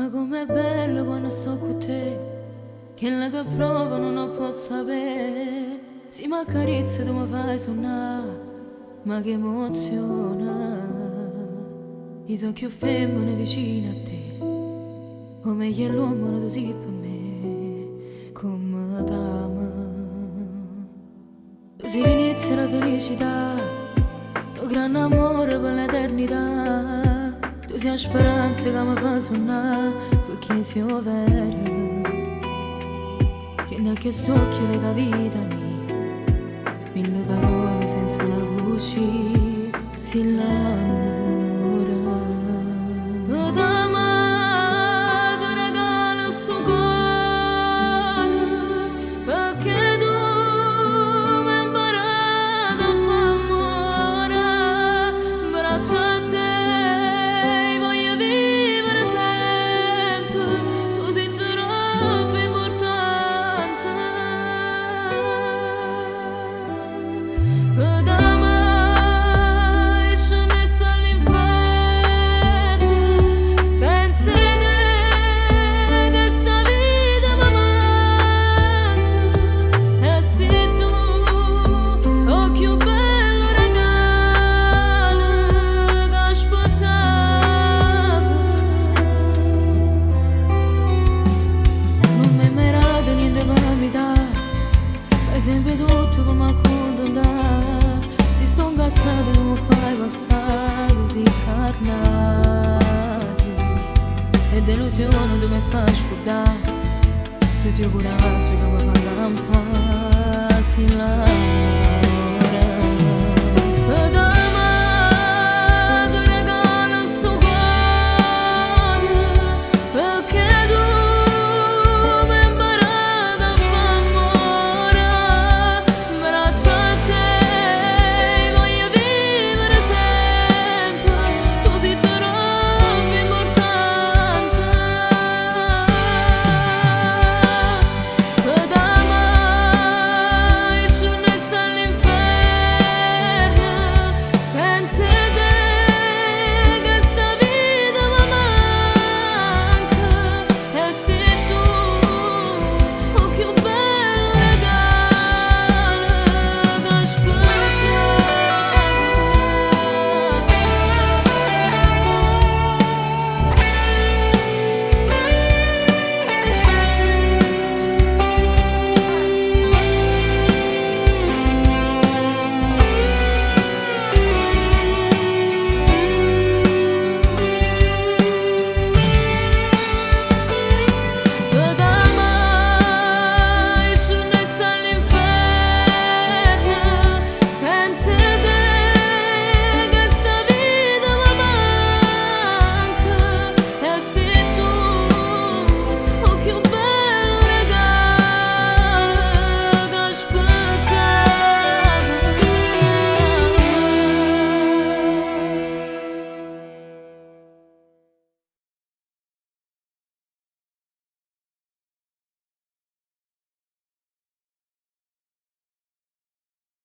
Ma comm'è bello quanno sto cu te, chello che provo nun 'o può sapè. Si m'accarezz tu mi fai sunnà, ma che emozione. Io so cchiù femmina vicino a te, 'O meglio 'e l'uommene tu si pe me, comme t'amo. Tu si l'inizio d' 'a felicità, nu grande amore per l'eternità. Tu si 'a speranza ca me fa sunnà, pecché si 'o vero. Dint' a chest'uocchie veco 'a vita mia, mille parole senza na bucia, si l'ammore. Pe t'amà te regalo sto core, perché tu m'hai imparato a fa ammore. 'Mbraccio a te voglio vivere sempre, tu sei troppo importante. Pe t'amà scenness all'inferno, senza 'e te chesta vita me manca. E si tu 'o cchiù bello regalo che aspettavo. Nun m'hai mai dato niente pe metà, fai sempre tutto pe m'accuntentà. Si sto incazzato tu mi fai passà, tu sei carnale. E delusione tu mi fai scordà, tu sei 'o coraggio che mi fa campà, si l'amore.